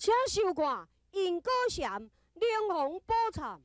請收看《因果禪靈魂寶懺》。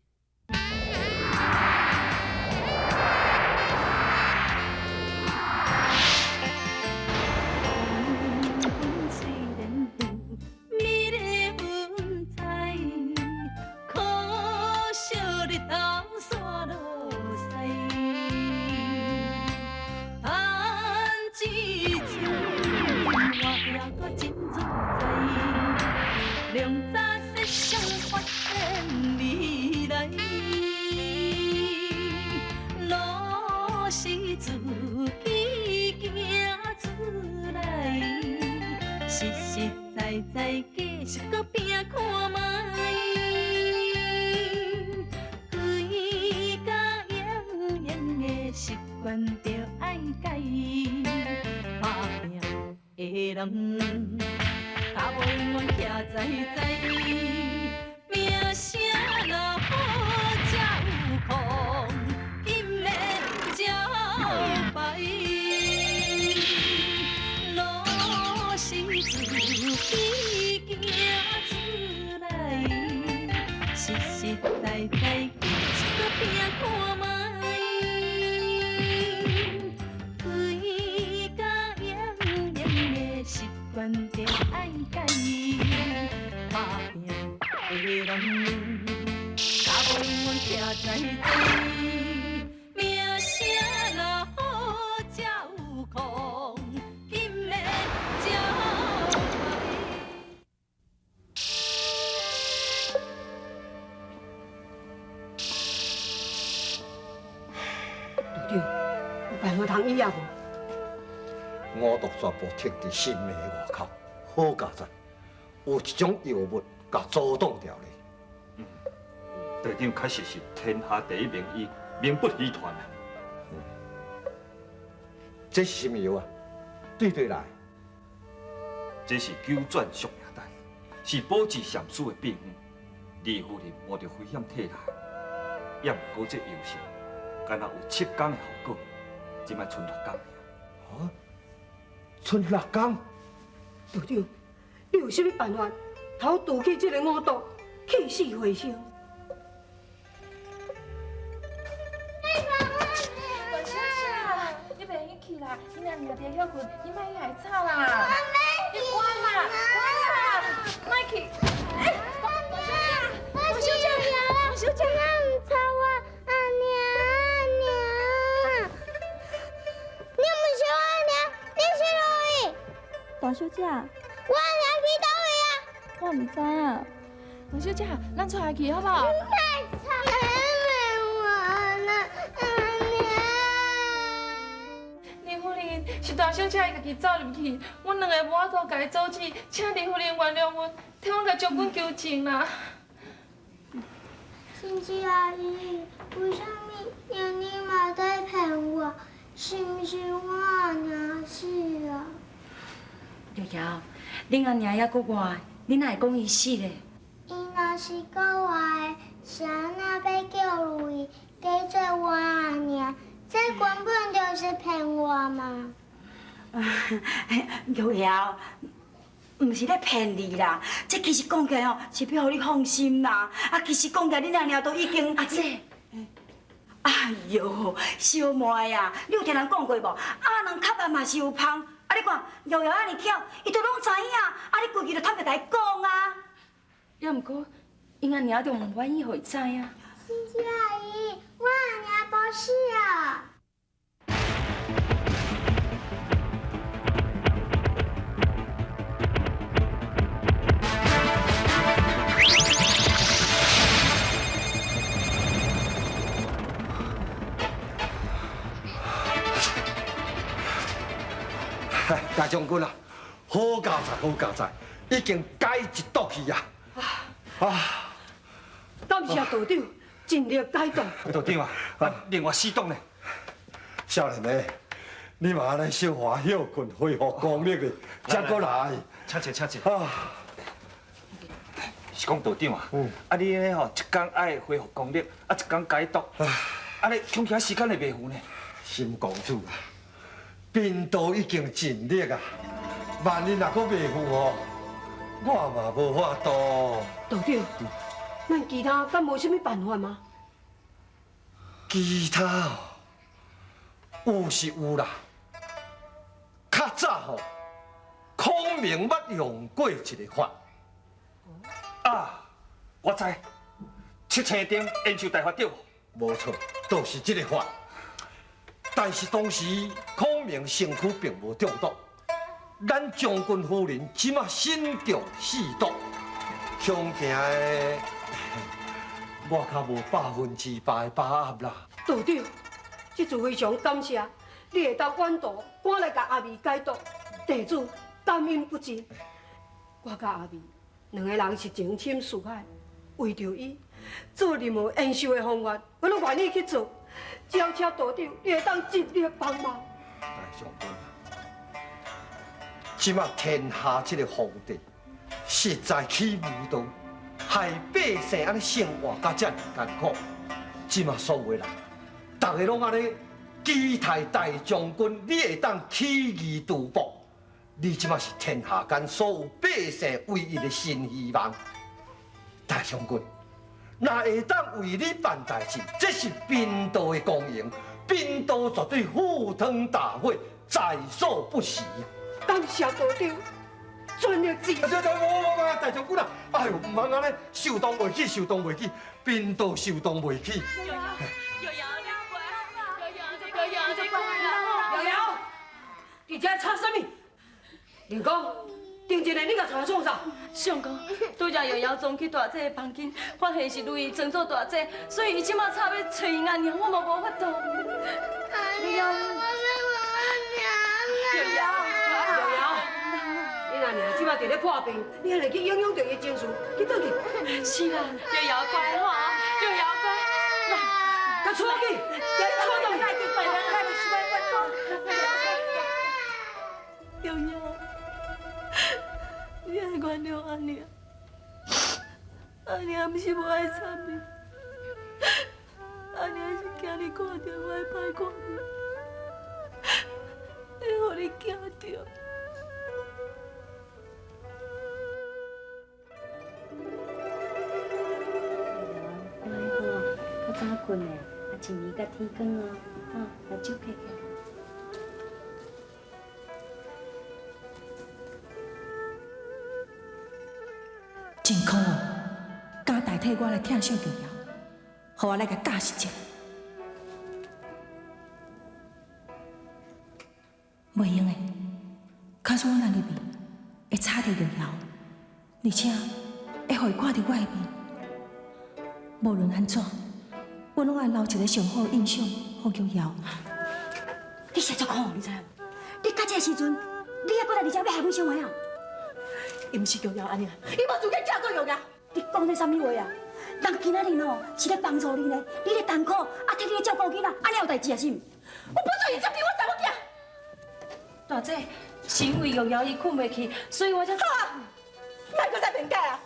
道長，有辦法通醫啊無？五毒全部停佇心的外口，好佳哉，有一種藥物共阻擋掉咧。嗯，道長確實是天下第一名醫，名不虛傳啊。嗯，這是啥物藥啊？對對來，這是九轉續命丹，是保持禪師的秘方。李夫人冒著危險退來，也毋過這藥性，敢若有7天的效果，這擺賰6天爾。啊？賰6天？道長，你有啥物辦法，通除去這個五毒，起死回生？大小姐，你袂用去啦，你阿娘伫歇睏，你莫去害吵啦。你乖啦，乖啦，莫去。哎，大小姐，大小姐，大小姐，你毋吵我，阿娘阿娘，你毋是我阿娘，你是佗位？大小姐，我阿娘去佗位啊？我毋知影。大小姐，咱带伊去好无？太吵了，我啦，阿娘。李夫人，是大小姐伊家己走入去，阮兩个無法度共伊阻止，請李夫人原諒阮，替阮共將軍求情啦。仙子阿姨，為啥物娘你嘛在騙我？是毋是我阿娘死啊？玉瑤，恁阿娘猶閣活，你哪會講伊死咧？伊若是閣活的，是按怎欲叫如意假做我阿娘？這根本就是騙我嘛！玉瑤，毋是咧騙你啦，這其實講起來吼，是欲予你放心啦。啊，其實講起來，恁阿娘都已經……阿姐，哎喲，小妹啊，你有聽人講過無？鴨卵較慢嘛是有芳。啊，你看玉瑤按呢巧，伊都攏知影。啊，你規氣就坦白共伊講啊。也毋過，𪜶阿娘就毋願意予伊知影。仙子阿姨，我阿娘無死啊！大將軍啊，好佳哉，好佳哉，已經解一毒去啊！啊！感謝道長盡力解毒。道長啊，另外四毒呢？少年的，你嘛按呢小可歇睏，恢復功力的，才閣來。請坐，請坐。啊！是講道長啊，啊你呢吼，一工愛恢復功力，啊一工解毒，啊你恐驚時間會袂赴呢？心公主啊，貧道已經盡力啊，萬一若閣袂赴吼，我嘛無法度。道長，咱其他敢無啥物辦法嗎？其他哦，有是有啦。較早吼，孔明捌用過一个法。啊，我知，七星燈延壽大法對無？無錯，就是這个法。但是當時孔明身軀並無中毒，咱將軍夫人這馬身中四毒，恐驚的我較無100%的把握啦。道長，這次非常感謝你會當遠途趕來共阿美解毒，地主感恩不盡。我佮阿美兩个人是情深似海，為著伊做任何延壽的方法，我攏願意去做。只要請道長，你會當盡力幫忙。大將軍，這馬天下這个皇帝實在起無道，害百姓按呢生活甲遮爾艱苦。這馬所有的人，逐个攏按呢期待大將軍，你會當起義圖報。你這馬是天下間所有百姓唯一的新希望。大將軍，若會當為你辦代誌，這是貧道的光榮，貧道絕對赴湯蹈火，在所不辭。感謝道長，全力支持。啊，無無無，大將軍啊，哎喲，毋通按呢，受當袂起，受當袂起，貧道受當袂起。瑤瑤，你乖，瑤瑤，瑤瑤，你乖啦。瑤瑤，佇遮吵啥物？林公，頂一个你共帶創啥？相公，拄才瑤瑤撞去大姐的房間，發現是如意裝做大姐，所以伊這馬吵欲揣𪜶阿娘，我嘛無法度。阿娘，我欲問阿娘瑤瑤，瑤瑤，你阿娘這馬佇咧破病，你還會去影響著伊的情緒，去轉去。是啦，瑤瑤乖吼，瑤瑤乖，來，共帶去，共帶轉去。瑤瑤，你愛原諒阿娘，阿娘毋是無愛參你，阿娘是驚你看著我的歹看面，會予你驚著。乖吼，較早睏的，啊，一暝到天光哦，吼，目睭閉起來。真可恶，敢代替我來疼惜玉瑤，予我來共教示一下。袂用的，假使我若入去，會吵著玉瑤，而且會予伊看著我的面。無論按怎，我攏愛留一个上好的印象予玉瑤。你實在可惡，你知無？你到這个時陣，你猶閣來佇遮欲害阮小妹啊？伊毋是玉瑤阿娘，伊無資格叫做玉瑤。你講這啥物話啊？人今仔日吼是咧幫助你呢，你咧擔苦，啊替你咧照顧囡仔，按呢有代誌啊是毋？我不准伊接近我查某囝。大姐，是因為玉瑤伊睏袂去，所以我才。好啊，莫閣再辯解啊！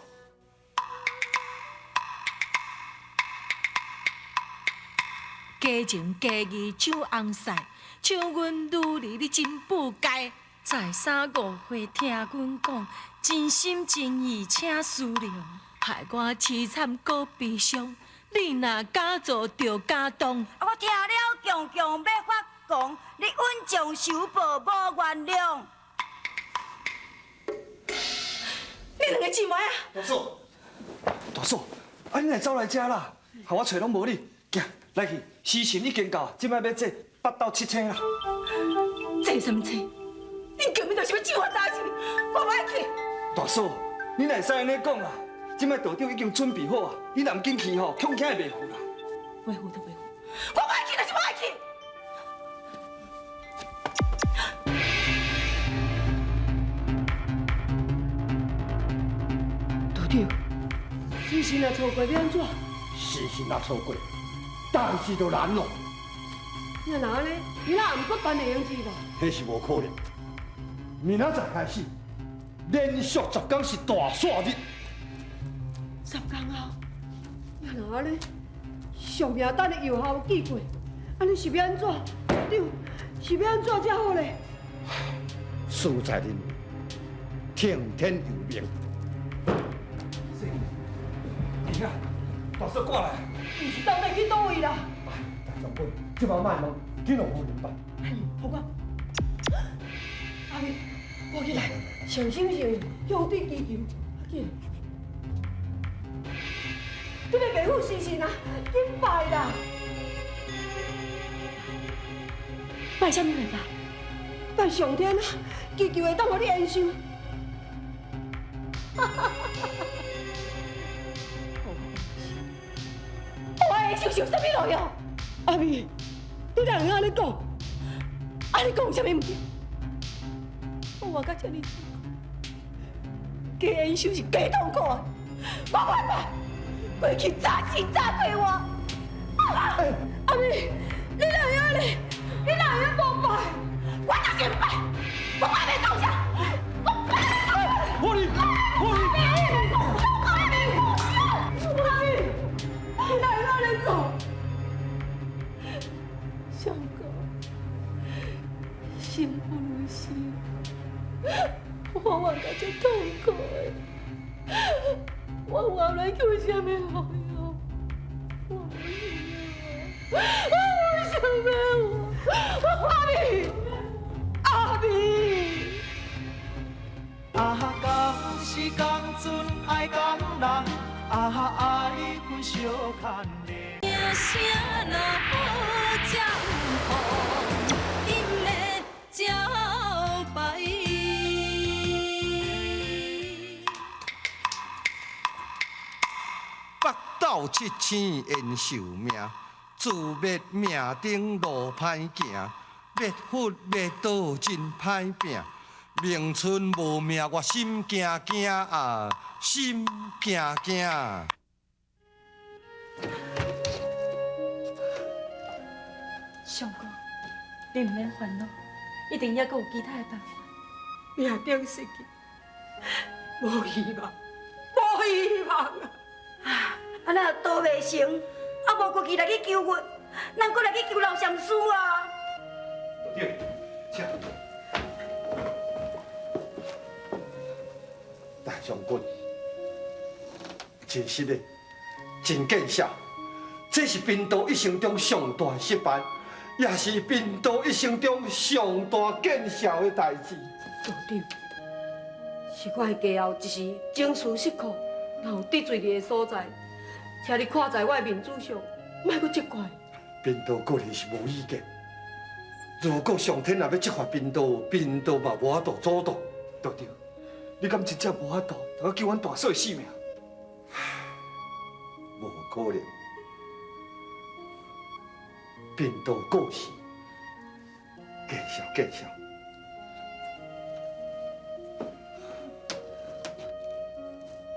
假情假義唱紅賽，唱阮女兒你真不該。再三誤會聽阮講，真心真意請思量，害我淒慘閣悲傷。你若敢做就敢當。我聽了強強欲發狂，你穩重受報無原諒。你兩個姊妹啊！大嫂，大嫂，啊你哪會走來遮啦？予我揣攏無你，行來去，時辰已經到，這擺欲祭北斗七星啦。祭啥物祭？你根本就是欲咒我查是？我無愛去。大嫂，你哪會使按呢講啦？這擺道長已經準備好啊，你若毋緊去吼，恐驚會袂赴啦。袂赴就袂赴，我無愛去就是無愛去。道長，時辰若錯過欲按怎？時辰若錯過，代誌就難咯。你若按呢，明仔暗閣辦會用事無？彼是無可能。明仔載開始，連續10天是大雪日。10天後，你若按呢，惜命等的藥效寄過，按呢是欲按怎？長，是欲按怎才好咧？事在人為，聽天由命。大嫂赶来。毋是当欲去佗位啦？大将军，这摆莫问，紧予夫人拜。予我。阿美，我起来，诚心诚意向你祈求，紧。这个爸母时辰啊，紧拜啦！拜啥物来拜？拜上天啊，祈求会当予你延寿。我延寿是有啥物路用？阿美，你哪会按呢讲？按呢讲有啥物毋对？我活到遮尔辛苦，加延寿是加痛苦的，我袂拜。过去早死早过活。阿美，你哪会按呢？你哪会无拜？我就是毋拜，我拜袂创啥？我拜袂创啥？夫人，夫人，阿美，阿美，你哪会按呢做？相公，生不如死，我活甲这痛苦的。我活来有啥物路用？我无想要活，我无想要活。阿美，阿美。啊，共是仝阵爱仝人，啊，爱阮相牵连。声若无才有福，音的招牌。北斗七星延寿命，自灭命中路歹行，灭佛灭道真歹拼，命存无命我心惊惊啊，心惊惊。相公，你毋免烦恼，一定犹阁有其他的办法。命中失去，无希望，无希望啊！啊，若倒袂成，啊无过去来去求佛，咱阁来去求老禅师啊！道长，请。大将军，真实的，真见笑，这是贫道一生中上大的失败，也是贫道一生中上大见笑的代志。道长，是我的家后一时情绪失控，若有得罪你的所在，请你看在我的面子上，莫阁责怪。贫道个人是无意见。如果上天若欲责罚贫道，贫道嘛无法度阻挡。道长，你敢真正无法度，通救阮大嫂的性命？无可能。贫道过世，见笑见笑。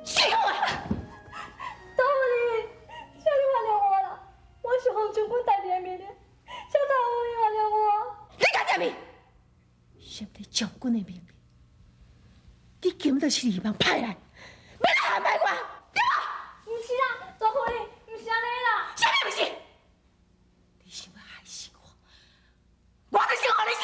死好啊！大夫人，请你原谅我啦！我是奉将军大人的命令，请大夫人原谅我。你干啥物？什么将军的命令？你根本就是李邦派来，欲来陷害我，对无？毋是啦，大夫人，毋是按呢啦。啥物毋是？你想欲害死我？我就是予你死！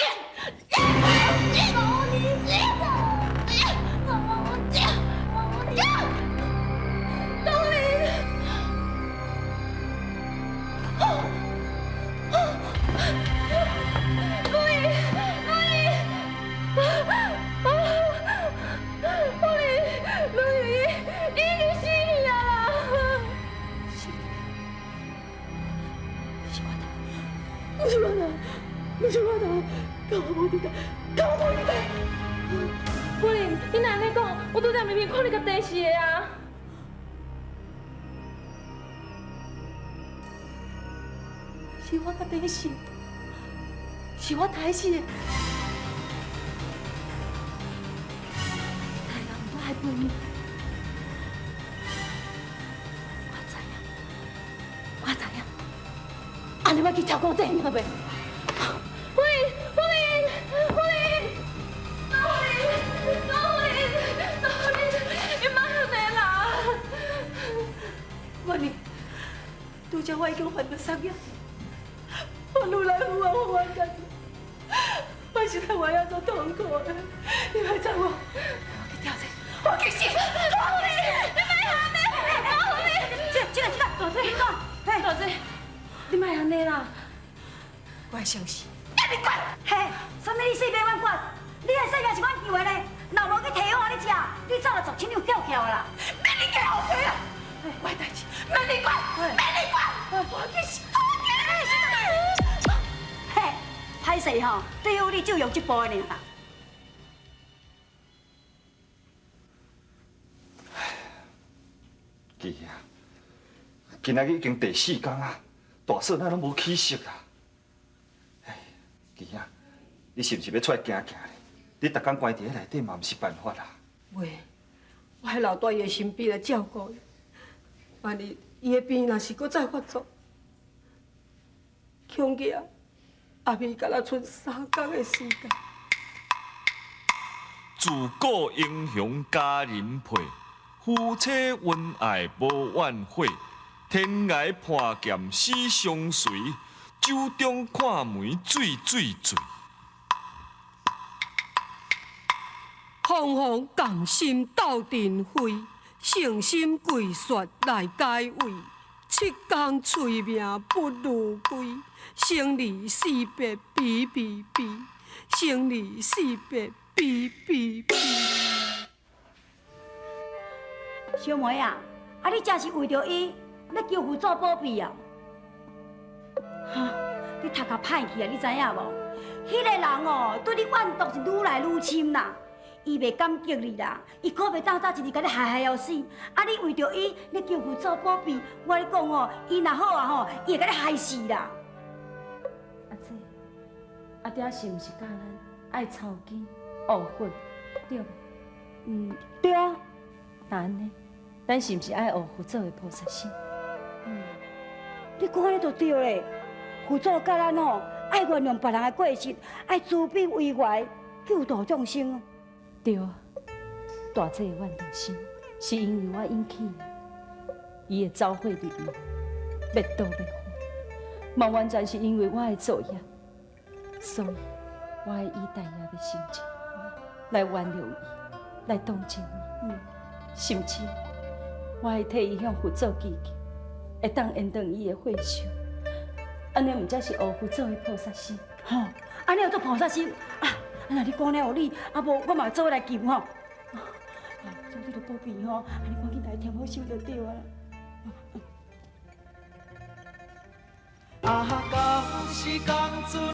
夫人，你若按呢讲，我拄才明明看你共提死的啊！是我共提死，是我刣死的。大人我爱陪你，我知影，我知影，按呢欲去跳过这命袂？夫人，夫人，夫人，老夫人，老夫人，老夫人，你莫按呢啦！我呢，拄才我已经犯了杀业，我愈来愈怨恨我家己，我实在活了足痛苦的。你莫睬我，我去跳井，我去死！老夫人，你莫按呢，老夫人，这、这个、这个，大嫂，呢啦？我相信。你管！嘿，啥物你性命阮管？你的性命是阮救的呢，若无去提我你食，你早就十千两叫起来啦！免你加后悔啊！我的代志免你管，免你管，我去死！嘿，歹势吼，对付你只用这步的尔啦。记啊，今仔日已经第四工啊，大嫂哪拢无起色啊？哎，记啊，你是毋是欲出来行行咧？你逐工关伫咧内底嘛，毋是办法啊。袂，我爱留在伊的身边来照顾伊。万一伊的病若是阁再发作，恐惊阿美敢若賰三工的时间。自古英雄佳人配，夫妻恩爱无怨悔。天涯伴剑死相随，酒中看梅醉醉醉。风风共心斗阵飞，诚心跪雪来解围。七工催命不如归，生离死别比比比，生离死别比比比。小梅啊，啊你真是为著伊，欲求佛祖保庇啊？哈，你头壳歹去啊，你知影无？彼个人哦，对你怨毒是愈来愈深啦。伊袂感激你啦，伊可袂当早一日共你害害要死。啊！你为著伊，你求佛祖保庇，我跟你讲哦，伊若好啊吼，伊会共你害死啦。阿姐，阿嗲是毋是教咱爱抄经学佛，对无？嗯，对啊。那按呢，咱是毋是爱学佛祖的菩萨心？嗯，你讲按呢就对咧。佛祖教咱吼，爱原谅别人的过失，爱慈悲为怀，救度众生。对啊，大姐的怨毒心是因为我引起的，伊会走火入魔，灭道灭佛，嘛完全是因为我的作业，所以我爱以大业的心情来原谅伊，来同情伊，甚至我会替伊向佛祖祈求，会当延长伊的岁寿，按呢毋才是学佛祖的菩萨心？吼，按呢有做菩萨心啊！啊！你讲了予你，啊无我嘛做伙来求吼。啊，总之著保庇吼，啊你赶紧来添好手就对啊。啊，共时共阵。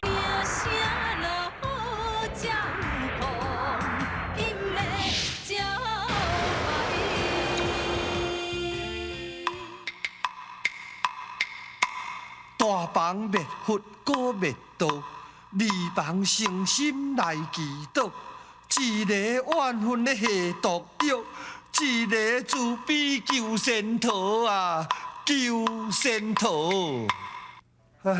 大房灭佛，阁灭道。二房诚心来祈祷，一个怨恨咧下毒药，一个慈悲求仙桃啊，求仙桃。唉。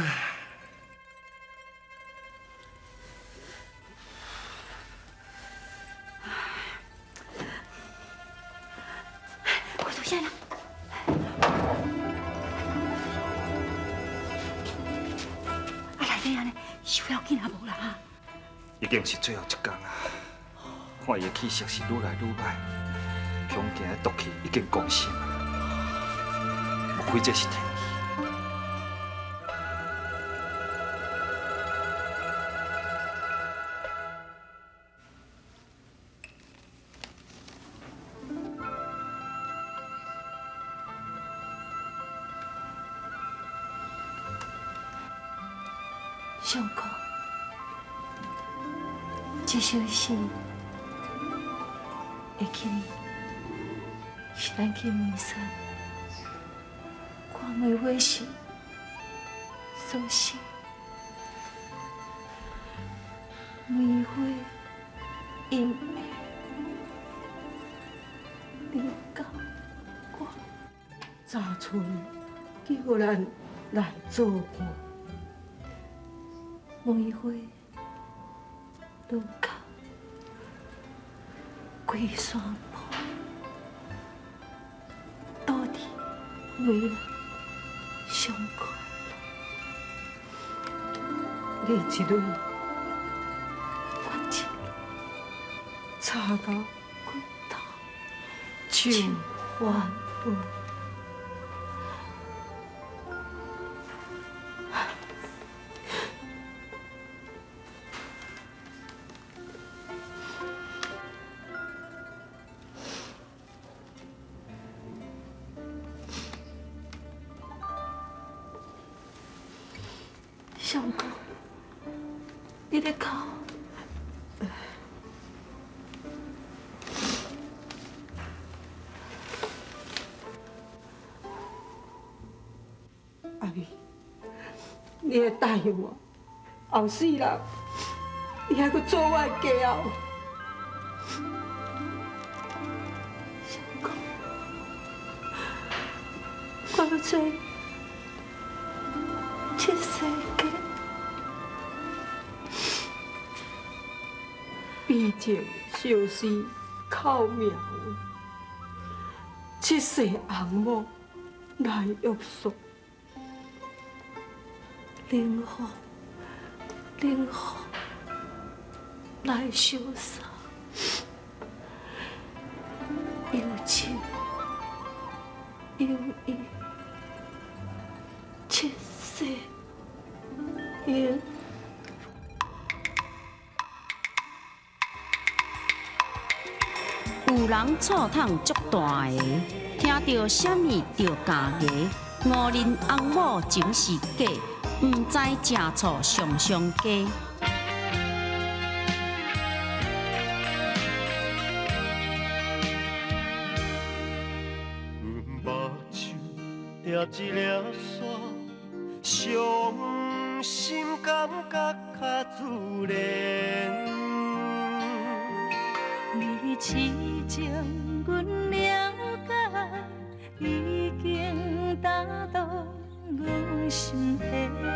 我出现了。收了紧也无啦，已经是最后一工啊！看伊的气色是愈来愈歹，恐惊毒气已经攻心啊！莫非这是天意？相公，这首诗会记得是咱去梅山看梅花时所写。梅花阴下，你甲我早春叫咱来做伴。梅花落到龟山坡，倒伫梅兰上快乐。你一蕊，我一蕊，插到骨头手原本。相公，你咧哭？阿美，你会答应我，后世人，你还阁做我的家后。相公，我欲做七世家，悲情相思靠命运，七世翁某来约束。灵魂，灵魂来相送，有情有义，七世缘。有人醋桶足大个，听著啥物就咬牙。五仁翁某情是假，毋知食醋上上加。阮目睭定一粒沙，伤心感觉较自然。你痴情，阮了解，已经打动阮心弦。